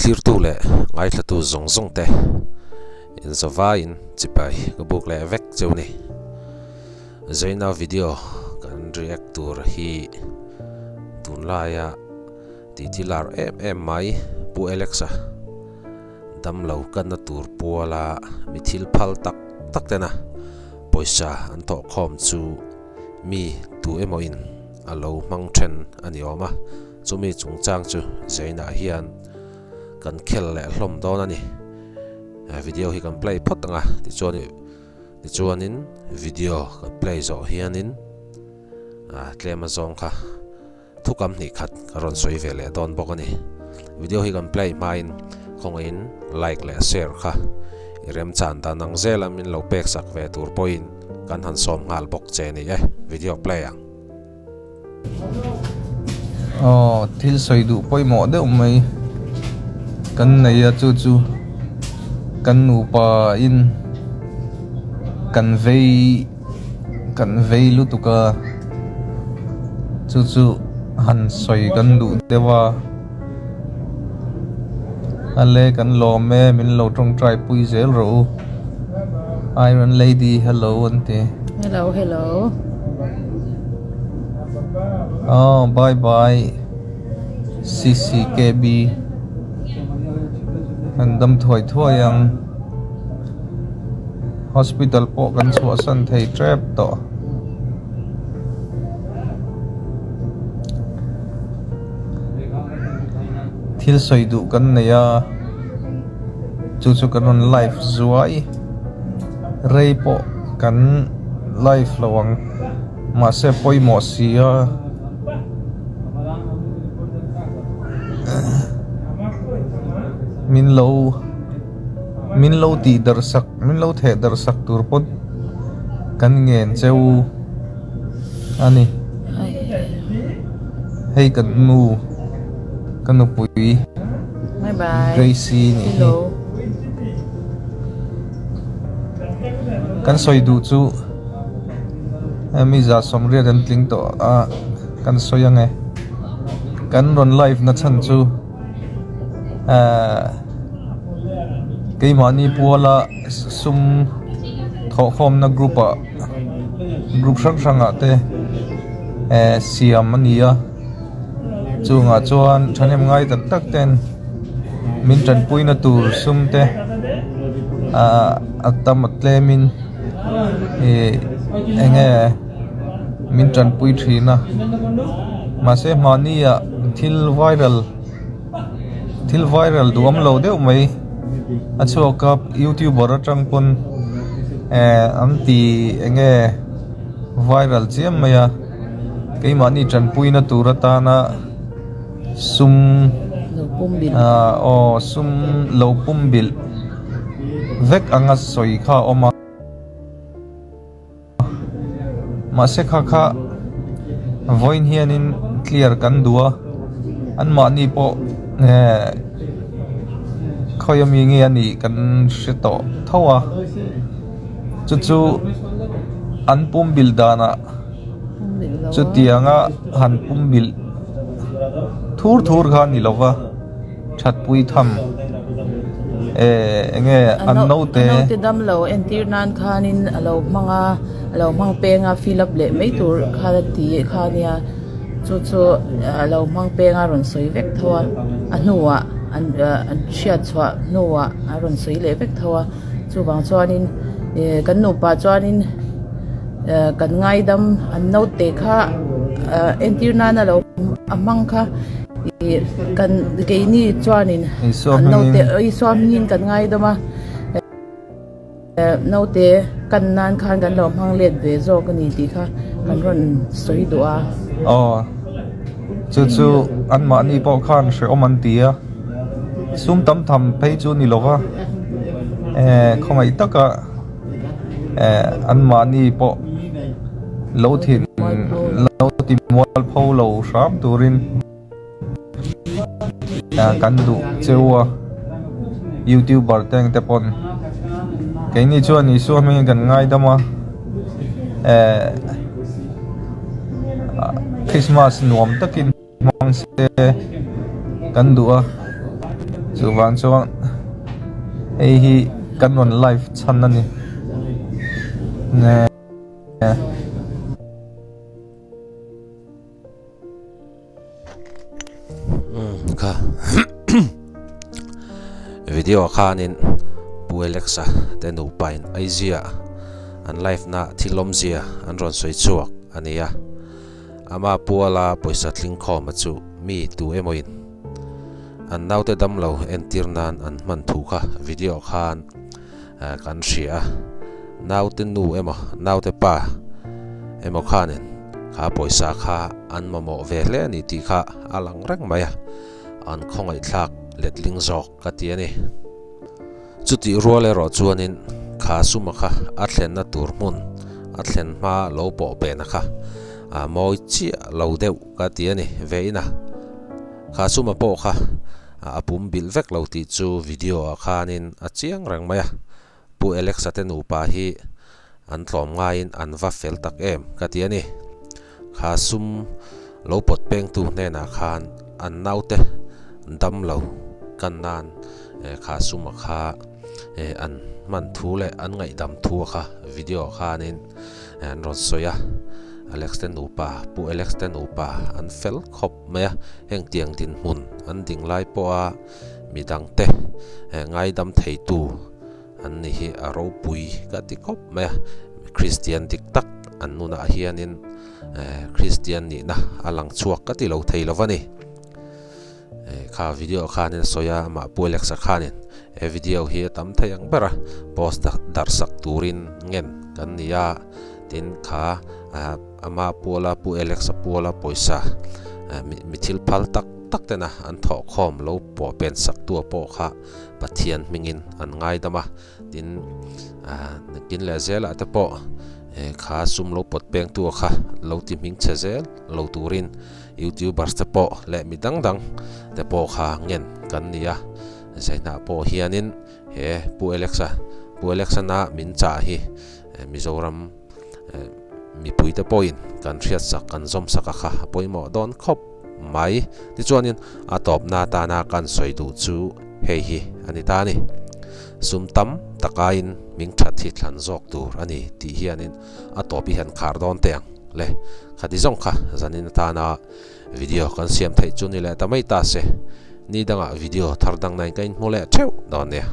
Thlirtu leh ngaithlatu zawng zawng te inzawvaiin chipai ka buk leh vek cheu ni. Zaina video kan react tur hi tunlaia titi lar em em mai Pu Alex-a damlo kanna tur puala mi thil phal tak tak tena pawisa an thawh khawm chu mi tu emaw in a lo hmang then a ni awm a, chumi chungchang chu Zaina hian kan khel leh hlawm dawn a ni. Video hi kan play phawt ang a, tichuan tichuanin video kan play zawh hianin tlem a zawng kha Thukam hnih khat ka rawn sawi ve leh dawn bawk a ni. Video hi kan play hmain khawngaihin like leh share kha i remchan dan ang zela min lo pek sak ve tur pawhin kan han sawm nghal bawk che ni e. Video play ang. Aw thil sawi duh pawimawh deuh mai kan nei a chu chu kan nupa in kan vei kan vei lutuk a chu chu han sawi kan duh deuh a ale kan lawm e min lo tawngtai pui zel rawh u iron lady hello an ti hello hello aw bye bye cckb an dam thuai thuai ang. Hospital pawh kan chhuahsan thei tep tawh. Thil sawi duh kan nei a, chu chu kan rawn live zuai. Rei pawh kan live lo ang, mahse pawimawh si a. Min lo. Min lo tih darh sak, min lo theh darh sak tur pawn kan ngen cheu a ni. Hei kan nu, ka nupui Gracie nih hi. Kan sawi duh chu mi za sawmriat an tling tawh a, kan sawi ang e. Kan rawn live na chhan chu. Ehh keimahni puala sum thawhkhawmna group ah group hrang hrang ah te ehh siam a ni a chungah chuan thahnem ngai tak tak ten min tanpuina tur sum te ahh a tam a tlem in ihh eng nge min tanpui thin a mahse mahni ah thil viral thil viral duham lo deuh mai a chhuak a youtuber atang pawn eh an ti eng nge viral chiam mai a keimahni tanpuina tur atana sum ah aw sum lo pum bilh vek anga sawi kha a awm a. Mahse kha kha vawiin hianin clear kan duh a anmahni pawh eh khawi ami nge a nih kan hre tawh tho a chu chu an pum bilh danah chutianga han pum bilh thur thur kha a ni lo va. Thatpui tham eh enge an naute. A naute dam lo entir nan khanin a lo hmang a, a lo hmang peng a fill up leh mai tur kha a ti kha nia chu chu a lo hmang peng a rawn sawi vek tho a, a hnuah an an hriat chhuah hnuah a rawn sawi leh vek tho a chuvang chuanin eh kan nupa chuanin eh kan ngaidam an naute kha eh entir nana lo a hmang kha. Ih kan keini chuanin an naute Isua hmingin kan ngaidawm a naute kan nan khan kan lo hmang let ve zawk a ni tih kha kan rawn sawi duh a. Aw chu chu anmahni pawh khan hrehawm an ti a sum tam tham phei chu ni lova eh khawngaih taka eh anmahni pawh lo thin lo ti mual pho lo hram turin kan duh cheu a youtuber te ang te pawn keini chuan Isua hmingin kan ngaidam a eh Christmas nuam takin. Hmang se kan duh a, Chuvang chuan hei hi kan rawn live chhan a ni. Kha video khanin Pu Alexa te nupa in Aizia an live na thil awmzia an rawn sawi chhuak a ni a. Ama puala pawisa tling khawma chu mi tu emaw in an naute damlo entir nan an hman thu kha video khan kan hria a. Naute nu emaw naute pa emaw khanin kha pawisa kha an mamawh ve hle a ni tih kha a lang reng mai a, an khawngaihthlak letling zawk ka ti a ni. Chutih rual erawh chuanin kha suma kha a thlenna tur hmun a thlen hma lo pawh pehna kha a mawi chiah lo deuh ka ti a ni ve ina. Kha suma pawh kha a pum bilh vek lo tih chu video ah khanin a chiang reng mai a. Pu Alexa te nupa hi an tlawm ngaiin an va fel tak em ka ti a ni. Kha sum lo pawt pengtu hnenah khan an naute dam lo kan nan kha suma kha an hman thu leh an ngaihdam thu a kha video khanin an rawn sawi a. Alex te nupa Pu Alex te nupa an fel khawp mai a, heng tiang dinhmun an ding lai pawha midangte ngaidam theitu An ni hi a ropui ka ti khawp mai a, Kristian dik tak an nunah hianin Kristian nihna a lang chhuak ka ti lo thei lo va ni. Kha video khanin a sawi a, amah Pu Alexa khanin he video hi a tam thei ang ber a, post darh sak turin ngen kan ni a, tin kha ama puala Pu Alexa puala pawisa mi thil phal tak tak tena an thawhkhawm lo pawh pen sak tu pawh kha Pathian hmingin an ngaidam a, tin nakin leh zelah te pawh kha sum lo pawt pengtu a kha lo ti hming chhe zel lo turin youtubers te pawh leh mi dang dang te pawh kha ngen kan ni a, zainah pawh hianin he Pu Alexa Pu Alexa-na min chah hi Mizoram mipui te pawhin kan hriatsak kan zawmsak a kha a pawimawh dawn khawp mai. Tichuanin a tawpna atana kan sawi duh chu hei hi a ni ta a ni. Sum tam takain hming that hi thlan zawk tur a ni tih hianin a tawp hi han khar dawn teh ang le. Khati zawng kha zanin atana video kan siam theih chu ni leh ta mai ta se. Ni dangah video thar dang nain ka inhmu leh theuh dawn nia.